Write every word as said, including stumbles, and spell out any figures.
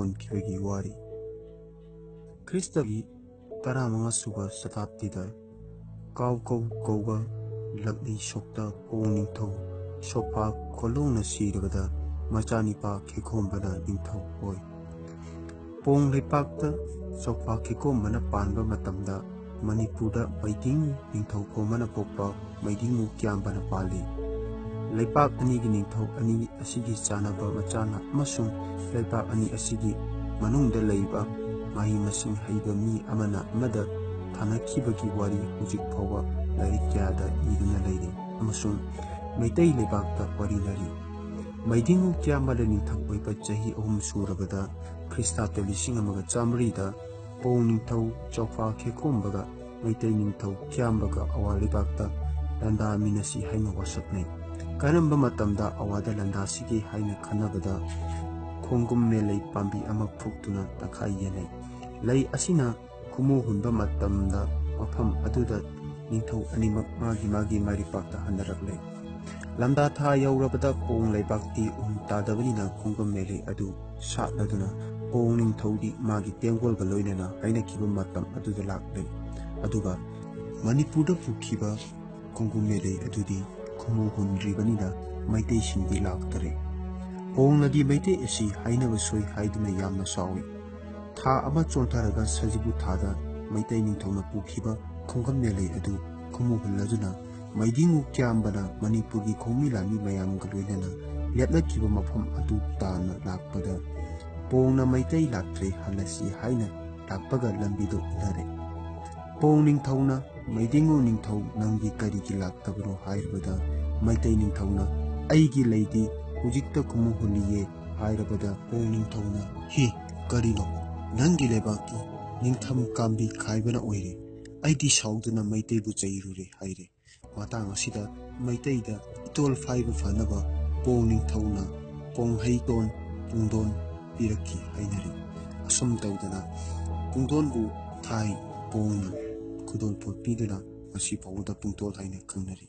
ꯍꯣꯟꯈꯤꯕꯒꯤ ꯋꯥꯔꯤ꯫ ꯈ꯭ꯔꯤꯁꯇꯒꯤ ꯇꯔꯥꯃꯉꯥ ꯁꯨꯕ ꯁꯇꯥꯕꯗꯤꯗ ꯀꯥꯎ ꯀꯧ ꯀꯧꯕ ꯂꯛꯂꯤ ꯁꯣꯛꯇ ꯄꯣꯡ ꯅꯤꯡꯊꯧ ꯆꯣꯛꯐꯥ ꯈꯣꯂꯣꯡꯅ ꯁꯤꯔꯕꯗ ꯃꯆꯥꯅꯤꯄꯥ ꯈꯦꯈꯣꯝꯕꯅ ꯅꯤꯡꯊꯧ ꯑꯣꯏ꯫ ꯄꯣꯡ ꯂꯩꯄꯥꯛꯇ ꯆꯣꯛꯐꯥ ꯈꯦꯈꯣꯝꯕꯅ ꯄꯥꯟꯕ ꯃꯇꯝꯗ ꯃꯅꯤꯄꯨꯔꯗ ꯃꯩꯗꯤꯡ ꯅꯤꯡꯊꯧ ꯈꯣꯝꯕꯅ ꯄꯣꯛꯄ ꯃꯩꯗꯤꯡꯉꯨ ꯀ꯭ꯌꯥꯝꯕꯅ ꯄꯥꯜꯂꯤ꯫ ꯂꯩꯄꯥꯛ ꯑꯅꯤꯒꯤ ꯅꯤꯡꯊꯧ ꯑꯅꯤ ꯑꯁꯤꯒꯤ ꯆꯥꯟꯅꯕ ꯃꯆꯥꯅ ꯑꯃꯁꯨꯡ ꯂꯩꯄꯥꯛ ꯑꯅꯤ ꯑꯁꯤꯒꯤ ꯃꯅꯨꯡꯗ ꯂꯩꯕ ꯃꯍꯩ ꯃꯁꯤꯡ ꯍꯩꯕ ꯃꯤ ꯑꯃꯅ ꯑꯃꯗ ꯊꯥꯅꯈꯤꯕꯒꯤ ꯋꯥꯔꯤ ꯍꯧꯖꯤꯛ ꯐꯥꯎꯕ ꯂꯥꯏꯔꯤꯛ ꯀꯌꯥꯗ ꯏꯗꯨꯅ ꯂꯩꯔꯤ ꯑꯃꯁꯨꯡ ꯃꯩꯇꯩ ꯂꯩꯕꯥꯛꯇ ꯋꯥꯔꯤ ꯂꯩꯔꯤ꯫ ꯃꯩꯗꯤꯡꯉꯨ ꯀ꯭ꯌꯥꯝꯕꯅ ꯅꯤꯡꯊꯧ ꯑꯣꯏꯕ ꯆꯍꯤ ꯑꯍꯨꯝ ꯁꯨꯔꯕꯗ ꯈ꯭ꯔꯤꯁꯇꯥꯕꯗ ꯂꯤꯁꯤꯡ ꯑꯃꯒ ꯆꯥꯃꯔꯤꯗ ꯄꯣꯡ ꯅꯤꯡꯊꯧ ꯆꯣꯛꯐꯥ ꯈꯦꯈꯣꯝꯕꯒ ꯃꯩꯇꯩ ꯅꯤꯡꯊꯧ ꯀ꯭ꯌꯥꯝꯕꯒ ꯑꯋꯥ ꯂꯩꯕꯥꯛꯇ ꯂꯥꯟꯗꯥꯃꯤꯟꯅꯁꯤ ꯍꯥꯏꯅ ꯋꯥꯁꯛꯅꯩ꯫ ꯀꯔꯝꯕ ꯃꯇꯝꯗ ꯑꯋꯥꯗ ꯂꯥꯟꯗꯥꯁꯤꯒꯦ ꯍꯥꯏꯅ ꯈꯟꯅꯕꯗ ꯈꯣꯡꯒꯨꯝ ꯃꯦꯂꯩ ꯄꯥꯝꯕꯤ ꯑꯃ ꯐꯨꯛꯇꯨꯅ ꯇꯪꯈꯥꯏ ꯌꯦꯟꯅꯩ꯫ ꯂꯩ ꯑꯁꯤꯅ ꯈꯨꯃꯨ ꯍꯨꯟꯕ ꯃꯇꯝꯗ ꯃꯐꯝ ꯑꯗꯨꯗ ꯅꯤꯡꯊꯧ ꯑꯅꯤꯃꯛ ꯃꯥꯒꯤ ꯃꯥꯒꯤ ꯃꯥꯏꯔꯩꯄꯥꯛꯇ ꯍꯟꯅꯔꯛꯂꯦ꯫ ꯂꯥꯟꯗꯥ ꯊꯥ ꯌꯧꯔꯕꯗ ꯄꯣꯡ ꯂꯩꯕꯥꯛꯇꯤ ꯎꯟ ꯇꯥꯗꯕꯅꯤꯅ ꯈꯣꯡꯒꯨꯝ ꯃꯦꯂꯩ ꯑꯗꯨ ꯁꯥꯠꯂꯗꯨꯅ ꯄꯣꯡ ꯅꯤꯡꯊꯧꯗꯤ ꯃꯥꯒꯤ ꯇꯦꯡꯒꯣꯜꯒ ꯂꯣꯏꯅꯅ ꯍꯥꯏꯅꯈꯤꯕ ꯃꯇꯝ ꯑꯗꯨꯗ ꯂꯥꯛꯂꯦ꯫ ꯑꯗꯨꯒ ꯃꯅꯤꯄꯨꯔꯗ ꯄꯨꯈꯤꯕ ꯈꯣꯡꯒꯨꯝ ꯃꯦꯂꯩ ꯑꯗꯨꯗꯤ ꯈꯨꯃꯨ ꯍꯨꯟꯗ꯭ꯔꯤꯕꯅꯤꯅ ꯃꯩꯇꯩꯁꯤꯡꯗꯤ ꯂꯥꯛꯇꯔꯦ꯫ ꯄꯣꯡꯅꯗꯤ ꯃꯩꯇꯩ ꯑꯁꯤ ꯍꯥꯏꯅꯕ ꯁꯣꯏ ꯍꯥꯏꯗꯨꯅ ꯌꯥꯝꯅ ꯁꯥꯎꯏ꯫ ꯊꯥ ꯑꯃ ꯆꯣꯟꯊꯔꯒ ꯁꯖꯤꯕꯨ ꯊꯥꯗ ꯃꯩꯇꯩ ꯅꯤꯡꯊꯧꯅ ꯄꯨꯈꯤꯕ ꯈꯣꯡꯒꯨꯝ ꯃꯦꯂꯩ ꯑꯗꯨ ꯈꯨꯃꯨ ꯍꯨꯜꯂꯗꯨꯅ ꯃꯩꯗꯤꯡꯉꯨ ꯀ꯭ꯌꯥꯝꯕꯅ ꯃꯅꯤꯄꯨꯔꯒꯤ ꯈꯣꯡꯃꯤ ꯂꯥꯟꯃꯤ ꯃꯌꯥꯝꯒ ꯂꯣꯏꯅꯅ ꯂꯦꯞꯅꯈꯤꯕ ꯃꯐꯝ ꯑꯗꯨ ꯇꯥꯟꯅ ꯂꯥꯛꯄꯗ ꯄꯣꯡꯅ ꯃꯩꯇꯩ ꯂꯥꯛꯇ꯭ꯔꯦ, ꯍꯜꯂꯁꯤ ꯍꯥꯏꯅ ꯂꯥꯛꯄꯒ ꯂꯝꯕꯤꯗ ꯎꯅꯔꯦ꯫ ꯄꯣꯡ ꯅꯤꯡꯊꯧꯅ ꯃꯩꯗꯤꯡꯉꯨ ꯅꯤꯡꯊꯧ ꯅꯪꯗꯤ ꯀꯔꯤꯒꯤ ꯂꯥꯛꯇꯕꯅꯣ ꯍꯥꯏꯔꯕꯗ ꯃꯩꯇꯩ ꯅꯤꯡꯊꯧꯅ ꯑꯩꯒꯤ ꯂꯩꯗꯤ ꯍꯧꯖꯤꯛꯇ ꯈꯨꯃꯨ ꯍꯨꯜꯂꯤꯌꯦ ꯍꯥꯏꯔꯕꯗ ꯄꯣꯡ ꯅꯤꯡꯊꯧꯅ ꯍꯤ ꯀꯔꯤꯅꯣ ꯅꯪꯒꯤ ꯂꯩꯕꯥꯛꯀꯤ ꯅꯤꯡꯊꯝ ꯀꯥꯝꯕꯤ ꯈꯥꯏꯕꯅ ꯑꯣꯏꯔꯦ꯫ ꯑꯩꯗꯤ ꯁꯥꯎꯗꯨꯅ ꯃꯩꯇꯩꯕꯨ ꯆꯩꯔꯨꯔꯦ ꯍꯥꯏꯔꯦ꯫ ꯃꯇꯥꯡ ꯑꯁꯤꯗ ꯃꯩꯇꯩꯗ ꯏꯇꯣꯜ ꯐꯥꯏꯕ ꯐꯅꯕ ꯄꯣꯡ ꯅꯤꯡꯊꯧꯅ ꯄꯣꯡꯍꯩꯇꯣꯟ ꯄꯨꯡꯗꯣꯟ ꯄꯤꯔꯛꯈꯤ ꯍꯥꯏꯅꯔꯤ꯫ ꯑꯁꯨꯝ ꯇꯧꯗꯅ ꯄꯨꯡꯗꯣꯟꯕꯨ ꯊꯥꯏ ꯄꯣꯡꯅ ꯈꯨꯗꯣꯜꯄꯣꯠ ꯄꯤꯗꯨꯅ ꯉꯁꯤ ꯐꯥꯎꯕꯗ ꯄꯨꯡꯇꯣꯜ ꯍꯥꯏꯅ ꯈꯪꯅꯔꯤ꯫